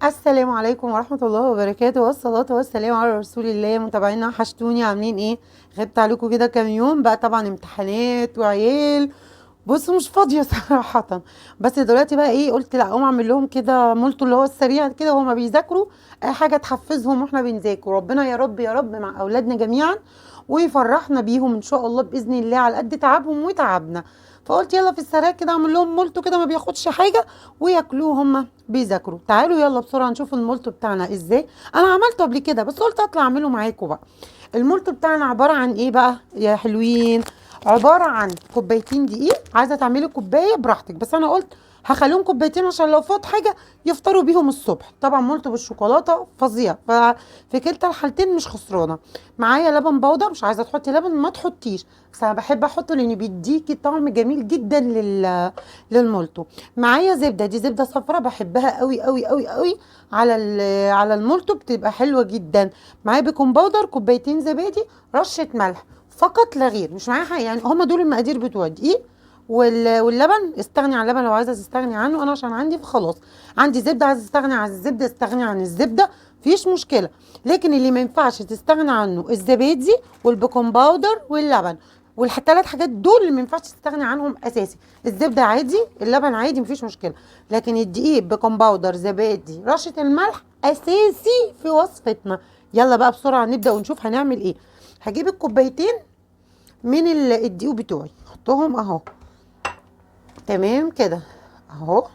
السلام عليكم ورحمة الله وبركاته، والصلاة والسلام على رسول الله. متابعينا وحشتوني، عاملين ايه؟ غبت عليكم كده كام يوم بقى، طبعا امتحانات وعيال، بصوا مش فاضية صراحة. بس دلوقتي بقى ايه، قلت لا اقوم اعمل لهم كده مولتو اللي هو السريع كده وهما بيذاكروا، اي حاجة تحفزهم واحنا بنذاكر. ربنا يا رب يا رب مع اولادنا جميعا ويفرحنا بيهم ان شاء الله باذن الله على قد تعبهم وتعبنا. فقلت يلا في السريع كده اعمل لهم مولتو كده ما بياخدش حاجة وياكلوه هما بيذاكروا. تعالوا يلا بسرعة نشوف المولتو بتاعنا ازاي. انا عملته قبل كده بس قلت اطلع اعمله معاكم بقى. المولتو بتاعنا عبارة عن ايه بقى يا حلوين؟ عبارة عن كوبايتين دقيق. عايزه تعملي كوباية براحتك، بس انا قلت هخليهم كوبايتين عشان لو فات حاجة يفطروا بيهم الصبح. طبعا مولتو بالشوكولاته فظيع، ففي كلتا الحالتين مش خسرانة. معايا لبن بودر، مش عايزه تحطي لبن ما تحطيش، بس انا بحب احطه لان بيديكي طعم جميل جدا للمولتو. معايا زبدة، دي زبدة صفرا بحبها قوي قوي قوي قوي على المولتو، بتبقى حلوة جدا. معايا baking powder، كوبايتين زبادي، رشه ملح فقط لا غير، مش معايا حاجة، يعني هما دول المقادير بتوع الدقيق واللبن. استغني عن اللبن لو عايزه تستغني عنه، انا عشان عندي فخلاص. عندي زبدة، عايزه تستغني عن الزبدة استغني عن الزبدة، مفيش مشكلة. لكن اللي ما ينفعش تستغنى عنه الزبادي وال baking powder واللبن، والثلاث حاجات دول اللي ما ينفعش تستغني عنهم اساسي. الزبدة عادي، اللبن عادي، مفيش مشكلة، لكن الدقيق، baking powder، زبادي، رشه الملح اساسي في وصفتنا. يلا بقى بسرعة نبدا ونشوف هنعمل ايه. هجيب الكوبايتين من الدقيق بتوعي، احطهم اهو، تمام كده اهو،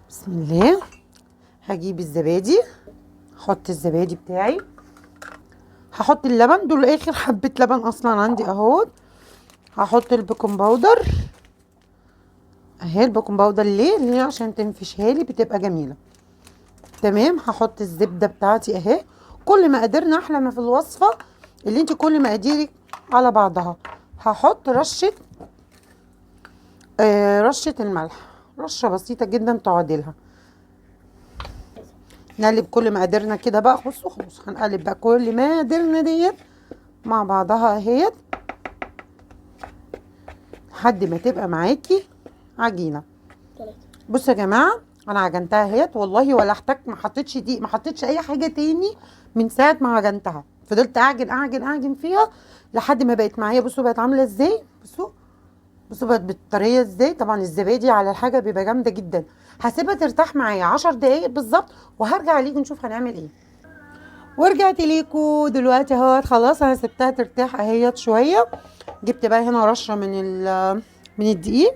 بسم الله. هجيب الزبادي، احط الزبادي بتاعي، هحط اللبن، دول اخر حبة لبن اصلا عندي اهو. هحط ال baking powder اهي. ال baking powder ليه؟ ليه؟ عشان تنفشها لي، بتبقى جميلة. تمام. هحط الزبدة بتاعتي اهي. كل مقاديرنا احلى ما في الوصفة اللي انت كل مقاديرك على بعضها. هحط رشة الملح، رشة بسيطة جدا تعادلها. نقلب كل مقاديرنا كده بقى. بصوا خلاص هنقلب بقى كل مقاديرنا ديت مع بعضها اهيت لحد ما تبقى معاكي عجينة. بصوا يا جماعة انا عجنتها اهيت والله، ولا احتاج، ما حطيتش دقيق، ما حطيتش اي حاجة تاني من ساعة ما عجنتها. فضلت اعجن اعجن اعجن فيها لحد ما بقت معايا. بصوا بقت عاملة ازاي، بصوا بصوا بقت بالطريه ازاي. طبعا الزبادي على الحاجة بيبقى جامدة جدا. هسيبها ترتاح معايا 10 دقايق بالظبط وهرجع ليكم نشوف هنعمل ايه. ورجعت ليكم دلوقتي اهوت، خلاص انا سبتها ترتاح اهيت شوية. جبت بقى هنا رشه من الدقيق،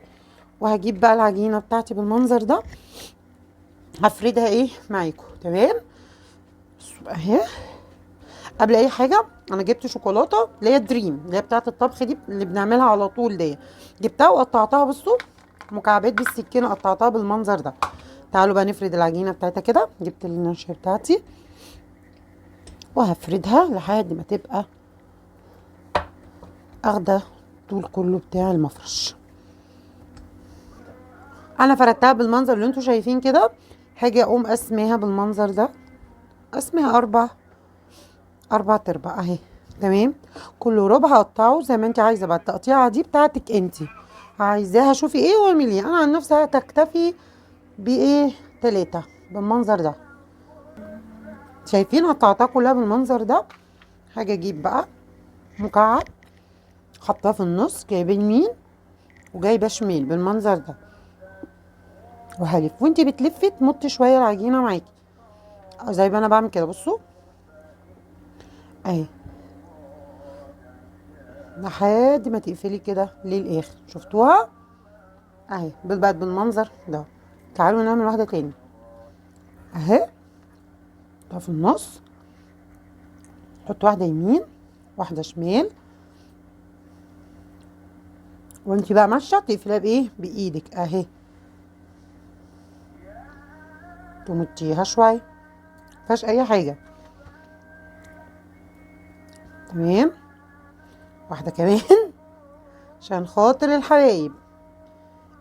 وهجيب بقى العجينة بتاعتي بالمنظر ده، هفردها ايه معاكم. تمام اهي. قبل اي حاجة انا جبت شوكولاتة اللي هي دريم، اللي هي بتاعه الطبخ دي اللي بنعملها على طول دي، جبتها وقطعتها بصوا مكعبات بالسكينة، قطعتها بالمنظر ده. تعالوا بقى نفرد العجينة بتاعتها كده. جبت النشا بتاعتي وهفردها لحد ما تبقى اخده طول كله بتاع المفرش. انا فردتها بالمنظر اللي انتوا شايفين كده. هاجي اقوم قسماها بالمنظر ده، قسمها اربع ارباع اهي. تمام. كل ربع هقطعه زي ما انت عايزه بقى، التقطيعه دي بتاعتك انت، عايزاها شوفي ايه واعملي ايه. انا عن نفسي هتكتفي بايه، 3 بالمنظر ده. شايفين قطعتها كلها بالمنظر ده. هاجي اجيب بقى مكعب حطاه في النص، جايبه يمين وجايبه شمال بالمنظر ده، وهلف. وانت بتلفي تمطي شوية العجينة معاكي زي ما انا بعمل كده. بصوا اهي لحد ما تقفلي كده للاخر. شفتوها اهي بقت بالمنظر ده. تعالوا نعمل واحدة تاني اهي. ده في النص، حط واحدة يمين واحدة شمال، وانتي بقى ماشية تقفليها بايه، بايدك اهي، تمطيها شوية، مفيهاش اي حاجة. تمام. واحدة كمان عشان خاطر الحبايب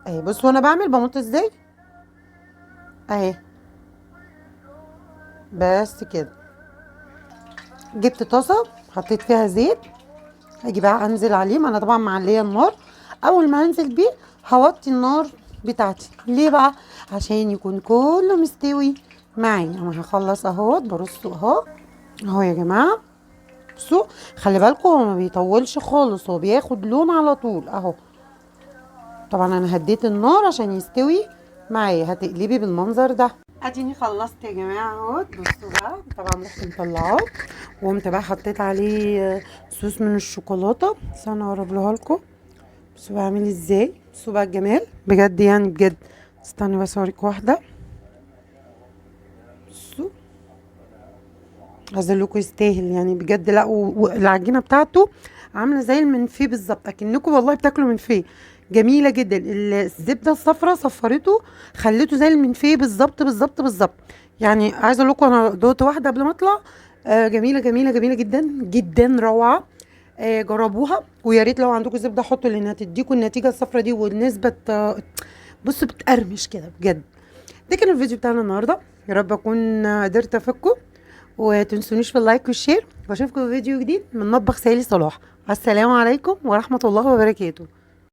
اهي. بصوا وانا بعمل بمط ازاي اهي، بس كده. جبت طاسه حطيت فيها زيت، هاجي بقى انزل عليه. ما انا طبعا معليه النار، اول ما هنزل بيه هوطي النار بتاعتي. ليه بقى؟ عشان يكون كله مستوي معايا. انا هخلص اهوت، برصه اهو اهو يا جماعة. بصوا خلي بالكم هو ما بيطولش خالص، هو بياخد لون على طول اهو. طبعا انا هديت النار عشان يستوي معايا. هتقلبي بالمنظر ده. اديني خلصت يا جماعة اهوت. بصوا بقى طبعا رحت مطلعاه، وقمت بقى حطيت عليه صوص من الشوكولاتة. بس انا اقرب لها لكم. بصوا بقى عامل ازاي، بصوا بقى الجمال بجد يعني بجد. استني بس اوريكم واحدة. بصوا عايزه اقول لكم يستاهل يعني بجد. لا والعجينه بتاعته عامله زي المنفية بالظبط، اكنكم والله بتاكلوا منفية. جميلة جدا. الزبدة الصفراء صفرته خليته زي المنفية بالظبط بالظبط بالظبط. يعني عايزه اقول لكم انا دوت واحدة قبل ما اطلع. جميلة جميلة جميلة جدا جدا، روعه. جربوها، ويا ريت لو عندكم زبدة حطوا، لانها تديكم النتيجة الصفراء دي والنسبه بصوا بتقرمش كده بجد. ده كان الفيديو بتاعنا النهارده، يا رب اكون قدرت افيدكم، وتنسونيش في ال like وال share، واشوفكم في فيديو جديد من مطبخ سالي صلاح. السلام عليكم ورحمة الله وبركاته.